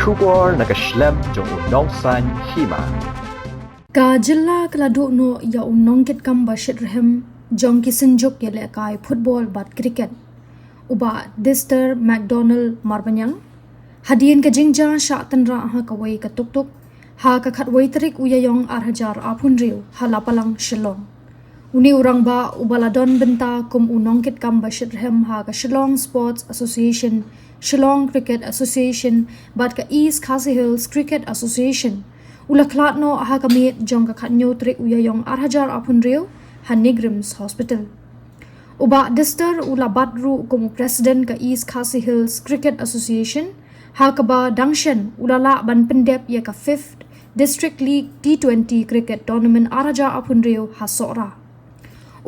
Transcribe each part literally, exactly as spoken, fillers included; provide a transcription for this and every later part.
Khubor na ka shlem jong u nongsaiñ hima. Ka jylla ka la duh noh ïa u nongkitkam ba shitrhem jong ki synjuk ïalehkai football bad cricket, u Bah Dexter McDonald Marbaniang, hadien ka jingjia shah tynrah ha kawei ka tuktuk ha ka khatwei tarik u Ïaïong ar hajar arphew hynriew ha Lapalang, Shillong. Une u rangbah uba la don bynta kum u nongkitkam ba shitrhem ha ka Shillong Sports Association, Shillong Cricket Association bad ka East Khasi Hills Cricket Association u la khlad noh ha ka miet jong ka khathynñiew tarik u Ïaïong ar hajar arphew hynriew ha NEIGRIHMS Hospital. U Bah Dexter u la bat ruh kum u President ka East Khasi Hills Cricket Association, ha kaba dang shen u la lah ban pyndep ïa ka fifth District League T twenty Cricket Tournament ar hajar arphew hynriew ha Sohra.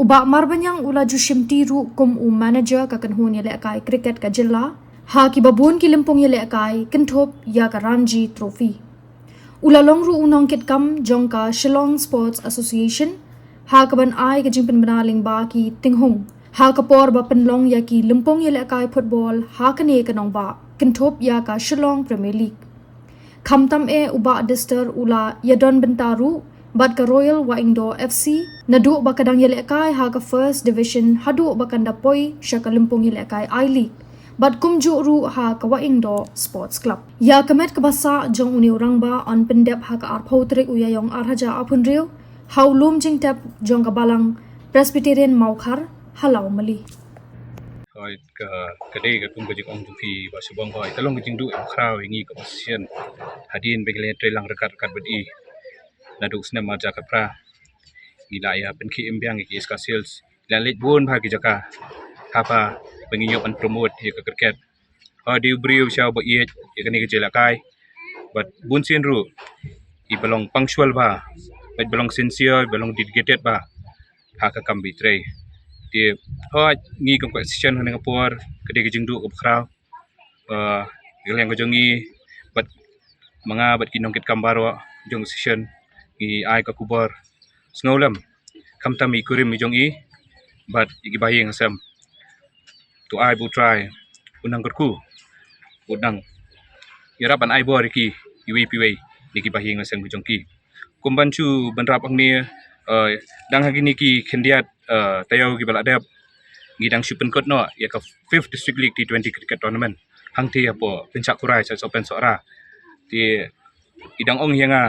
U Bah Marbaniang u la ju shimti ruh kum u manager ka kynhun ïalehkai cricket ka jylla ha kiba bun ki lympung ïalehkai kynthup ïa ka Ranji Trophy. U la long ruh u nongkitkam jong ka Shillong Sports Association ha kaban ai ka jingpynbna lyngba ki tynghung ha ka por ba pynlong ïa ki lympung ïalehkai football ha kane ka nongbah kynthup ïa ka Shillong Premier League. Khamtam eh, u Bah Dexter u la ïadon bynta ruh bad ka Royal Wahingdoh F C naduh ba ka dang ïalehkai ha ka First Division haduh ba kan da poi sha ka lympung ïalehkai I-League bad kumjuh ruh ha ka Wahingdoh Sports Club. Ïa ka met kaba sah jong une u rangbah yn pyndep ha ka arphew tarik u Ïaïong ar hajar arphew hynriew ha u lum jingtep jong ka Balang Presbyterian Mawkhar ha Lawmali. Hoi, ka, ka dei ka kum ka jingong jong phi Bah Shibong, hoi, ka long ka jingduh ba khraw ïa ngi kum association. Hadien ba ngi la trei lang ryngkat ryngkat bad i naduh snem ar hajar khatphra, ngi la ïa pynkhie im biang ïa ki East Khasi Hills. La leit bun bha ki jaka haba ba ngi ïoh ban promote ïa ka cricket. Ha dei u briew sha ba ïeit ïa kane ka jingïalehkai. Bad bun sien ruh i ba long punctual bha, bad ba long sincere, ba long dedicated bha ha ka kam ba i trei. Te ha ngi kum ka association ha kane ka por, ka dei ka jingduh kaba khraw. Eh, ka liang ka jong ngi bad ma nga bad ki nongkitkam baroh jong ka association ngi ai ka khubor sngewlem khamtam ïa i kurim i jong i bad ïa ki bahaïing hasem. To ai ba U Trai un nang kyrkhu, un nang ïarap ban ai bor ïa ki iwei pa iwei na ki bahaïing hasem ki jong ki. Kum ban shu bynrap hangne, eh, dang ha kine ki khyndiat, eh, taïew kiba la dep, ngi dang shu pynkut noh ïa ka fifth District League T twenty Cricket Tournament hangtei hapoh Pynshah Khurai, sha Sohpen Sohra. Te i dang ong ïa nga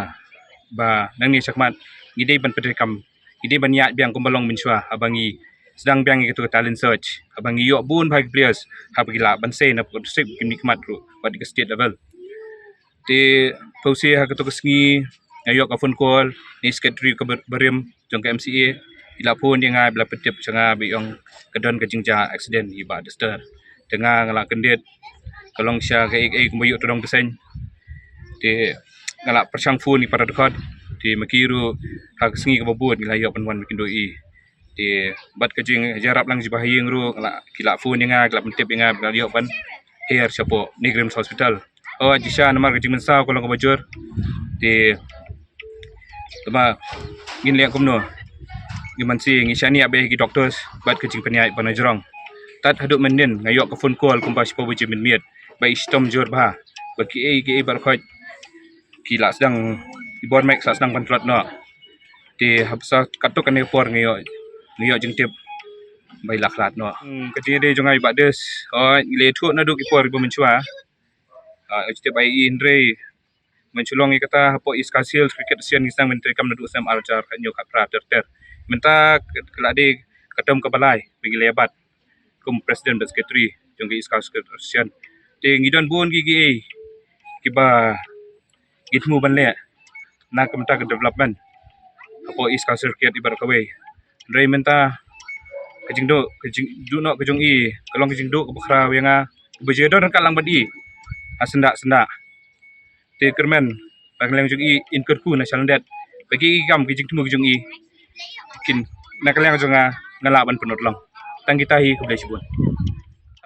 ba nangne shakhmat ngi dei ban pyntreikam, ngi dei ban ïaid biang kumba long mynshuwa, haba ngi sdang biang ïa katu ka talent search, haba ngi ïoh bun bha ki players haba ki lah ban sei na ka district, ki mih khmat ruh bad ka state level. Te pawse ha katu ka sngi nga ïoh ka phone call na i secretary ka bar-, barim jong ka M C A, i la phone ïa nga, ba la pyntip sha nga ba i ong ka don ka jingjia accident ïa i Bah Dexter. Te nga, nga la kyndit, ka long sha kaei kaei kumba ïoh tdong bseiñ. Te nga la pyrshang phone ïa para dkhot, te ma ki ruh ha ka sngi kaba bud ngi la ïoh ban wan ban kynduh ïa i. Te bad ka jingïarap lang jong ki bahaïing ruh, nga la, ki la phone ïa nga, ki la pyntip ïa nga ba la ïoh ban her shapoh NEIGRIHMS Hospital. Oh, shisha namar ka jingmynsaw ka long kaba jur. Te tangba ngin leh kumno? Ngi mynsi ngi shaniah bad ki doctors bad ka jingpynïaid ba na jrong. Tad haduh mynnin nga ïoh ka phone call kumba shiphew baje mynmiet ba i shitom jur bha, ba kiei kiei baroh khoit ki la sdang, ki bor mek sa sdang ban tlot noh. Te haba sa katto katne por nga ïoh, nga ïoh jingtip ba i la khlad noh. Hmm, ka jingïadei jong nga i Bah Des, oh, ngi la ïathuh naduh ki por kiba mynshuwa. Ah, jingtip ba i, hynrei mynshuwa long ïa kata hapoh East Khasi Hills Cricket Association ngi sdang ban treikam naduh snem ar hajar khathynñiew khatphra ter ter. Mynta ka la dei ka term kaba lai ba ngi la ïa bat kum president bad secretary jong ka East Khasi Hills Cricket Association. Te ngi don bun ki, kiei kiba ngi thmu ban leh na ka bynta ka development hapoh East Khasi Hills Cricket i baroh kawei. Hynrei mynta ka jingduh, ka jingduh noh ka jong i ka long ka jingduh kaba khraw ïa nga, kaba ju don ryngkat lang bad i ha syndah syndah. Te kyrmen na ka liang jong i, in kyrkhu na shalyndet ba ki kam ki jingthmu ki jong i kin na ka liang jong nga, nga lah ban pynlut lang. Tang kita hi, khublei shibun.